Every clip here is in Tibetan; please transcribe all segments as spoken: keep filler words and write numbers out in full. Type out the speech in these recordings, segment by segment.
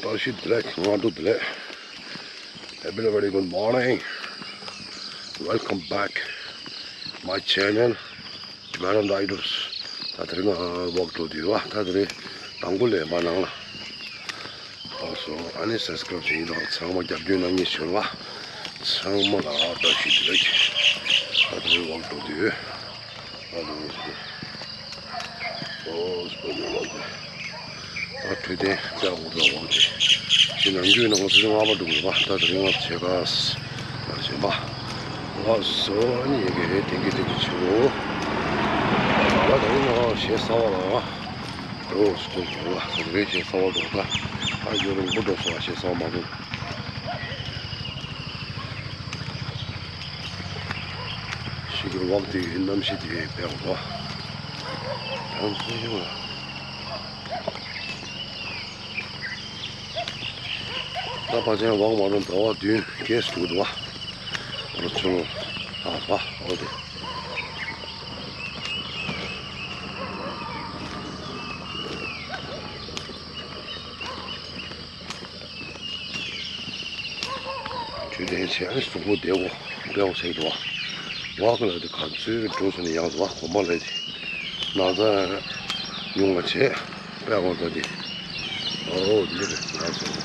བཀྲ་ཤིས་བདེ་ལེགས། སྔ་དྲོ་བདེ་ལེགས། Everybody, good morning. Welcome back my channel, Tibetan Riders. ད་དེ་རིང་ང་ཝོག་འགྲོ་དུས་བ། ད་དེ་རིང་དང་པོ་ལས་མ་ནང་ལ། ཨ་སོ་ཨ་ནི་སབ་སི་ཀ་རབ་བྱེད་ཡིན་དང་། ཚང་མ་རྒྱབ་སྐྱོར་གནང་མཁན་ཞུ་བ། ཚང་མ་ལ་བཀྲ་ཤིས་བདེ་ལེགས། ད་དེ་རིང་ཝོག་འགྲོ་དུས། ཨ་ནི་ཨོ་སྤོ་ལོ་ལོ་དེ། ཨ་འཕྲོད་བསྟེན་ལྕགས་འུར་ར་འོང་དེ། ཅི་ནང་རྒྱུད་ནང་ཚོ་ལྔ་པ་འགྲོ་དགོས་པ། ད་དེ་རིང་ང་ཚེ་ག་ལ་བྱེད་པ། ཨ་སོ་ཨ་ནི་ཡི་གེ་དེང་གི་དེང་གི་ཆུ་ལོ། ད་དེ་རིང་ང་ཞེ་ས་བ་ལ་འགྲོ་སྐོར་དགོས་པ། དེ་རིང་ཞེ་ས་བ་འགྲོ་ད། ཨ་ཡོ་རིང་པོ་འགྲོ་སོང་བ། ཞེ་ས་བ་མ་འགྲོ། ཤི་གི་ཝོག་དེ་ཡི་གནམ་གཤིས་དེ་ཡི་དཔེ་འོ། ཡང་ཚོ་ཡོང་ལ། ད་ཕ་ཆེན་ཝོག་མ་རུང་ཟླ་བ་བདུན་རྒྱས་སུ་འགྲོ་གི་འདུག་བ། རུ་ཆུང་ཨ་བ་འོ་དེ། ཆུ་ལྡན་བྱས་ཨ་ནི་གཟུགས་པོ་བདེ་བོ་དཔེ་བོ་ཟེར་གྱི་འདུག་བ། ཝོག་ལ་དེ་ག་ཚོད་འགྲོ་སོང་ནས་ཡག་འདུག་བ། གོམ་པ་ལ་དེ་ན་ཚ་ཉུང་བ་བྱས་དཔེ་བོ་ད་དེ། ཨོ་འདི་རེད་ལགས་སོ།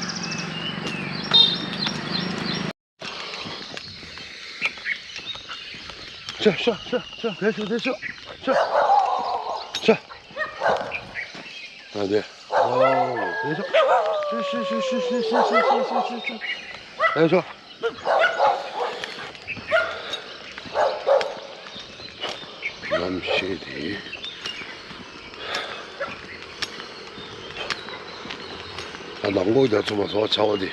ཤ་ཤ་ཤ་ཤ་དེ་ཤོ་དེ་ཤོ་ཤ་ཤ། ཨ་དེ། ཨོ་དེ་ཤོ་ཤ་ཤ་ཤ་ཤ། དེ་ཤོ། གནམ་གཤིས་དེ། ད་ནང་ལོགས་རྒྱ་མཚོ་མ་སོགས་ཆར་པ་དེ།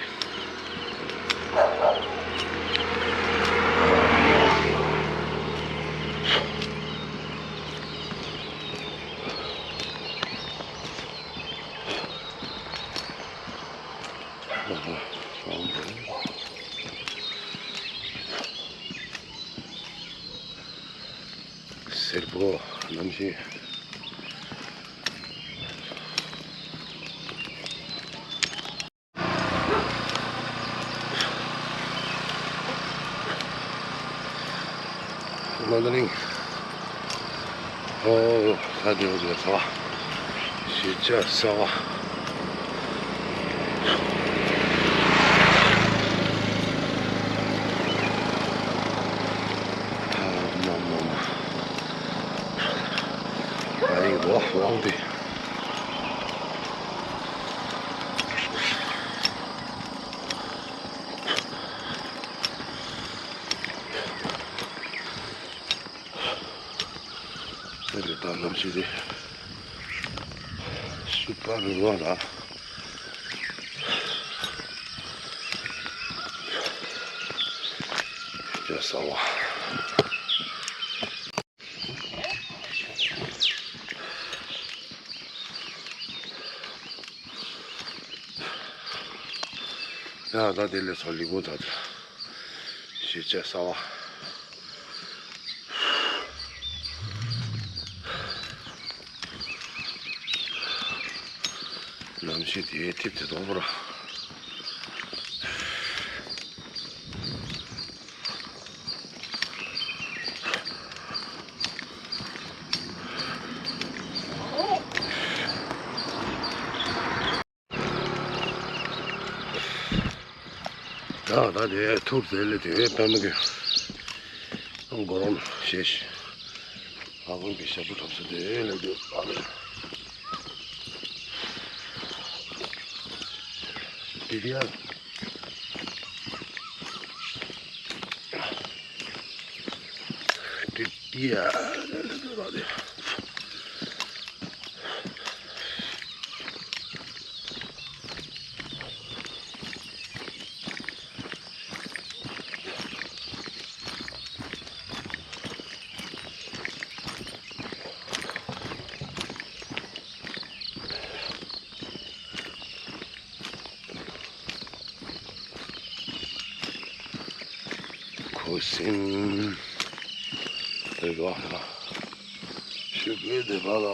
སེར་པོ་གནམ་གཤིས། ལོ་ན་རིང་། ཨོ་ཁ་དེ་འོ་དེ་ཚ་བ། ཞེ་ཅག་ས་བ། ཨ་མ་མ་མ། ཨ་ཡིག་རོ་ཝང་དེ། དེ་རེད། ད་གནམ་གཤིས་དེ་སུ་པར་རི་བ་ལ་རྒྱ་ས་བ། ཡ་ད་དེ་ལས་སོ་ལི་གོ་ད་དེ་ཞེ་ཅག་ས་བ། གནམ་གཤིས་དེ་ཐིབས་དེ་དོག་པོ་ར། ད་ད་དེ་ཐུར་དེ་ལས་དེ་པད་མ་གི་མགོ་རོང་ཞེས་ཨ་ཁུང་གི་ཞབས་བྲོ་འཁྲབ་ས་དེ་ལས་དེ་ཨ་ལས་དེ་དེ་ཡ། དེ་དེ་ཡ། ཁུ་སིམ་རེད་བ། ཤུགས་ཀྱིས་བདེ་བ་ལ་ད་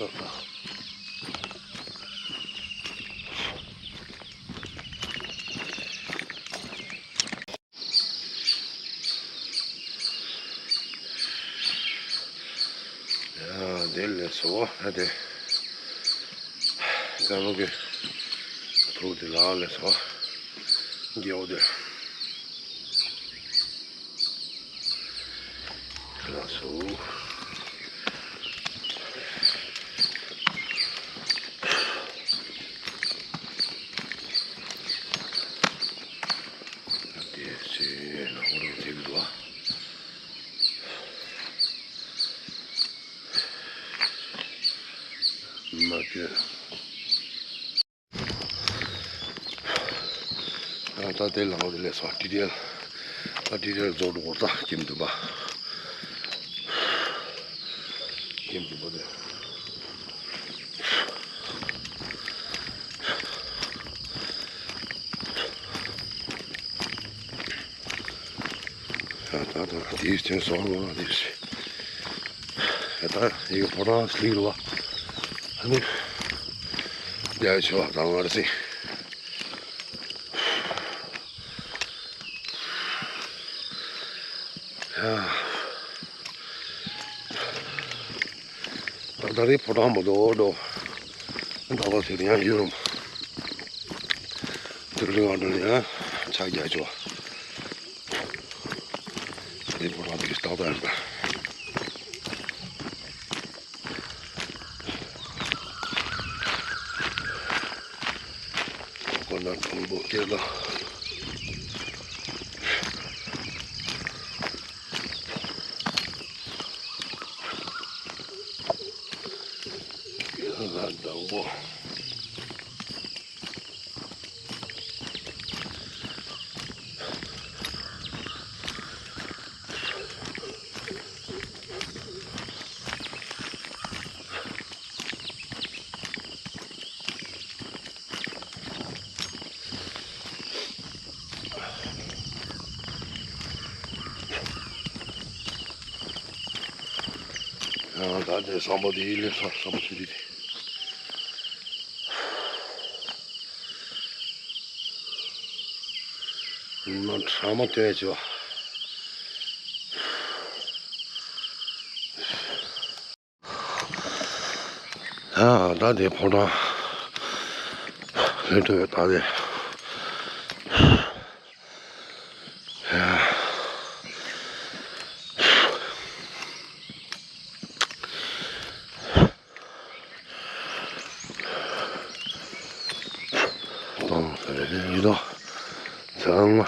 ལྟ། འོ་ད་དེ། ད་ལོ་གི་ཐུག་དེ་ལ་ལས་སོ། རྒྱལ་པོ་དེ། ལགས་སོ། དེ་ཚེ་ནང་རུ་དེ་འདུག་ཨ། མ་སྐྱོན། ད་ལྟ་དེ་ལ་འོ་དེ་ལས་སོ་ཊི་ཊི་ཨེལ། ད་ཊི་ཊི་ཨེལ་རྫོགས་འགྲོ་གོ་ད་ཀེམ་བདུན་པ། ཀེམ་བདུན་པ་དེ། ད་ད་ད་དེའི་སྟེང་སོང་ལོ་ན་དེ་ཞིག་ད་ཡི་ཕོ་བྲང་སླེབས་རོ། ཨ་ནི་རྒྱ་ཆེ་བ་དང་ང་ར་སི། ད་ད་རེས་ཕོ་བྲང་མོ་དོ་འགྲོ། ད་ད་ཟེར་ཡང་ཡུན་རུང་། དུག་ལི་ང་འགྲོ་ཡང་ཆ་རྒྱ་ཆེ་བ། ད་རེས་ཕོ་བྲང་དེ་ཏག་ཏག་ཡིན་པ། ཁོ་ན་གྲོང་པོ་སྐད་ལ། སྐད་ལ་འདང་པོ། ཡང་ད་དེ་བསམ་པ་དེ་ཡིན་ལེ་ས་བསམ་པ་ཆུ་དེ་དེ། ང་ཁྲ་མ་ལྟོས་བྱོས། ཡ་ད་དེ་ཕོ་བྲང་ལྷོད་ཐུབ་ཡོད་ད་དེ། ཡ། གཏོང་ཟེར་རེད་ཡིན་ནོ། ཚང་མ།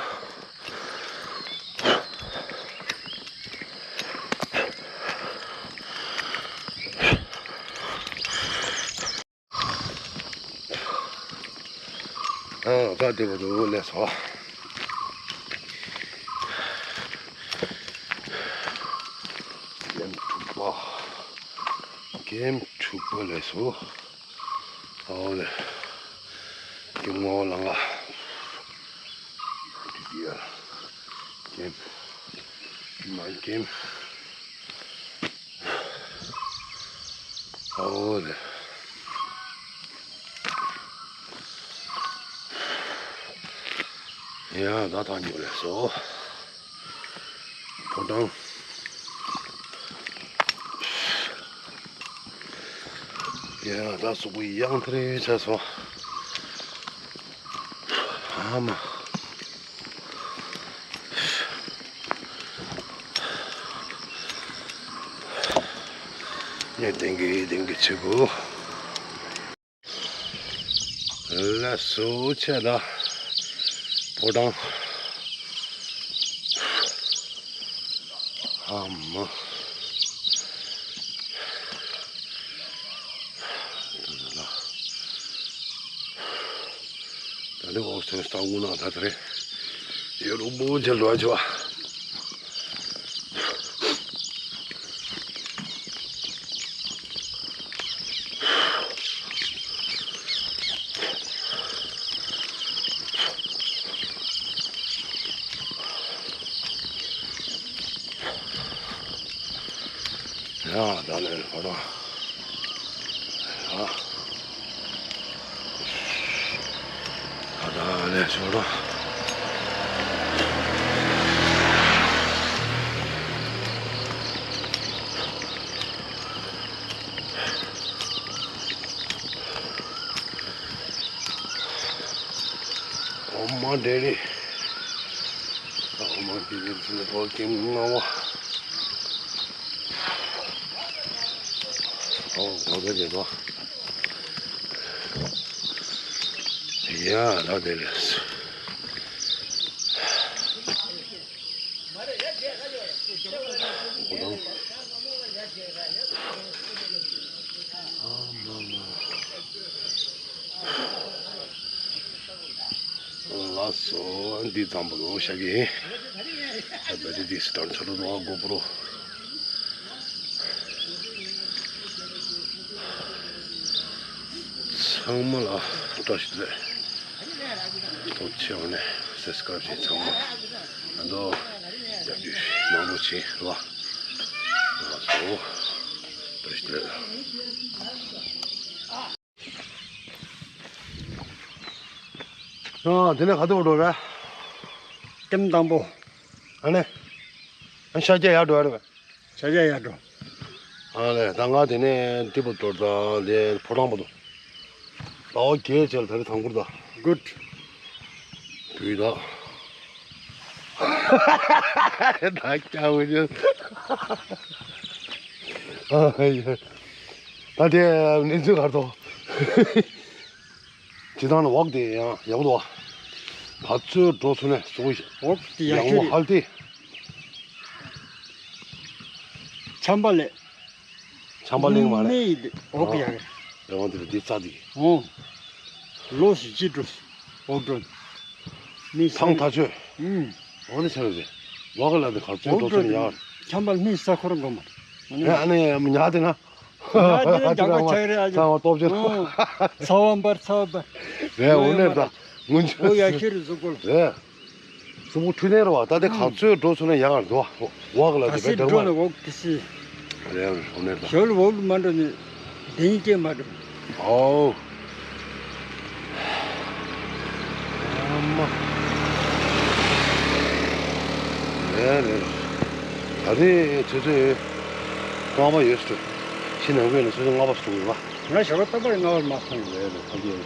ཨ་ད་དེ་བ་དུ་ལས་སོ། ཀེམ་དྲུག་པ། ཀེམ་དྲུག་པ་ལས་སོ། ཨོ་ལེ། ཀེམ་ངོ་ལ་ང་། ཀེམ། མ་ཀེམ། ཨོ་ལེ། ཡ་ད་ཐང་ཉོ་ལེ་སོ། ཕོ་བྲང་། ཡ་ད་སོ་པོ་ཡང་ཐ་རེ་ཆ་སོ། ཨ་མ། ཡ་ལྡིང་གི་ལྡིང་གི་ཆེ་གོ། ལ་སོ་ཆེ་ད་ཕོ་བྲང་། ཨ་མ། ད་ནི་འོ་སེ་སྟག་འུ་ན་ད་དེ་རེད། ཡོ་རུ་མོ་ཇེ་ལོ་ཇོ། ཡ་ད་ལེ་ཧོ་ར། ཡ། ད་ད་ལེ་ཤོ་ར། ཨོཾ་མ་འབྲས་རི། ཨོཾ་མ་འབྲས་རི་ཟེར་ནས་ཐོག་ཀེམ་ལྔ་པ། ཨོ་གོ་ས་རེད་དོ། ཡ་ད་དེ་རེད། ལགས་སོ། འདི་ཙམ་པོ་ལོ་ཤག་གི། ད་འདི་འདི་སི་ཊར་ཆ་རུ་རོ་གོ་པྲོ། ཚང་མ་ལ་བཀྲ་ཤིས་བདེ་ལེགས། ཐུགས་རྗེ་ཆེ་བ་ནས་སབ་སི་ཀ་རབ་བྱས་ཚང་མ་ཨ་མདོ་རྒྱབ་སྐྱོར་གནང་རོགས་བྱེད་རོགས། ལགས་སོ། བཀྲ་ཤིས་བདེ་ལེགས། ཨ་དེ་ནས་ག་དུས་འགྲོ་རེད། ཀེམ་དང་པོ། ཨ་ནི། ཨ་ཤར་རྒྱག་ཡར་འགྲོ་ཡ་རེད་པས། ཤར་རྒྱག་ཡར་འགྲོ། ཨ་ལས་ད་ང་དེ་ནས་ཏི་པོ་ཏོར་དང་དེ་ཕོ་བྲང་པོ་དང་། ཟླ་བ་བརྒྱད་ཅིག་ལ་ད་རེས་དང་པོར་ད། གུཌ། བུས་ད། ད་སྐྱག་འོ་ཅན། ཨ་ཡ། ད་དེ་གནས་ཚུལ་ག་རེ་འདུག་སྤྱིར་བཏང་ནི་འོག་དེ་ཡང་ཡག་པོ་འདུག་བ། ག་ཚོད་འགྲོ་ཚུལ་ནས་གཟུགས་འོག་དེ་ཡག་ཡག་ཤོས་མོ་རེད། ཧལ་ཏེ། ཆམ་པ་ལས། ཆམ་པ་ལེགས་མ་རེད། མི་ཡི་འོག་ཨ། ཡག་རེད། རེ་བ་འདི་རུ་འདི་རྩ་འདི། ཨོ། ལོ་ཞིག་ཅི་འགྲོ། འོག་འགྲོ། མི་ས་ཐང་ཐག་ཆོད། ཨུམ། འོ་དེ་ཆ་རེད། འོག་ལ་དེ་ག་ཚོད་འགྲོ་ཚུལ་ཡག་ཆམ་པ་མི་ས་འཁོར་འགོ་མ། ཨ་ནི་ཉག་དེ་ན། ཡ་དེ་ནས་རྒྱག་པ་ཆགས་རེད་ཨ། ཚ་བ་སྟོབས་ཆེན། ཚ་བ་འབར་ཚ་བ་འབར། རེད། འོ་ནས་ད་སྔོན་ཆད་འོ་ཡ་ཤི་རེད་གཟུགས་པོ་ལ། རེད། གཟུགས་པོ་འཁྲུད་ནས་རེད་བ། ད་དེ་ག་ཚོད་འགྲོ་ཚུལ་ན་ཡག་ག་འདུག་བ། འོག་ལ་ག་དེ་སེ་ག་འགྲོ་ན་འོག་དེ་སི། རེད། འོ་ནས་ད་ཞོལ་འོག་ལ་མ་འགྲོ་ནས་དེ་ཉིད་ཀྱང་མ་འགྲོ། ཨོ། ཨ་མ། རེད་རེད། ད་རེས་ཆུ་ཚོད་ལྔ་པ་ཡོད་ཤག་ཕྱི་ནང་ཁུལ་ནས་ཆུ་ཚོད་ལྔ་པ་ཞིག་འགྲོ་དགོས་པ། ང་ཞོགས་པ་རྟག་པར་ལྔ་པར་མ་སོང་། རེད་རེད། ད་རེས།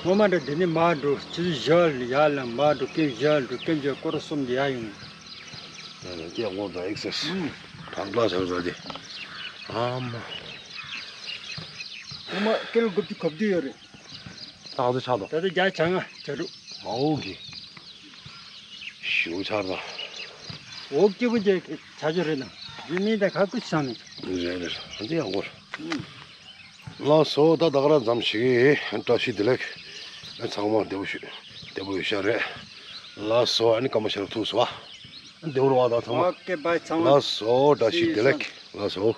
སྔོན་མ་འདྲ་འདི་ནས་མར་འགྲོ། ཆུ་ཚོད་བཞི་པ་ལ་ཡར་ལ་མར་འགྲོ། ཀེམ་བཞི་པ་འགྲོ། ཀེམ་བཞི་པ་སྐོར་གསུམ་དེ་ཡར་ཡོང་། རེད་རེད། ཀེམ་སྐོར་དང་ཨེག་སེ་སི། ཨུམ། དྲག་དྲག་ཆགས་ཚར་ཏེ། ཨ་མ། སྔོན་མ་ཀི་ལོ་དགུ་བཅུ་གོ་བདུན་ཡོད་རེད། ད་ག་ཚོད་ཆགས་འདུག་ད་ལྟ་བརྒྱ་བྱ་ལྔ་བྱ་དྲུག་མ་འོག་གི། ཞེ་པོ་ཆགས་ད། འོག་སྐྱིད་པོ་ཅིག་བྱ་རྒྱུ་རེད་དམ། རྒྱུ་མིན་ད་ཁ་ཁུ་བསམ་མེད། རེད་རེད། ཨ་ཙི་ཡག་པོ་རེད། ཨུམ། ལགས་སོ། ད་ད་ག་རང་ཙམ་ཞིག་བཀྲ་ཤིས་བདེ་ལེགས། ཚང་མ་བདེ་པོ་ཞུ། བདེ་པོ་ཡོད་ཤག་རེད། ལགས་སོ། ཨ་ནི་སྐར་མ་ཤར་ཐུག་སོང་བ། བདེ་པོ་རེད་བ་ད་ཚང་མ། ཨོ་ཀེ་བྷའི་ཚང་མ། ལགས་སོ། བཀྲ་ཤིས་བདེ་ལེགས། ལགས་སོ།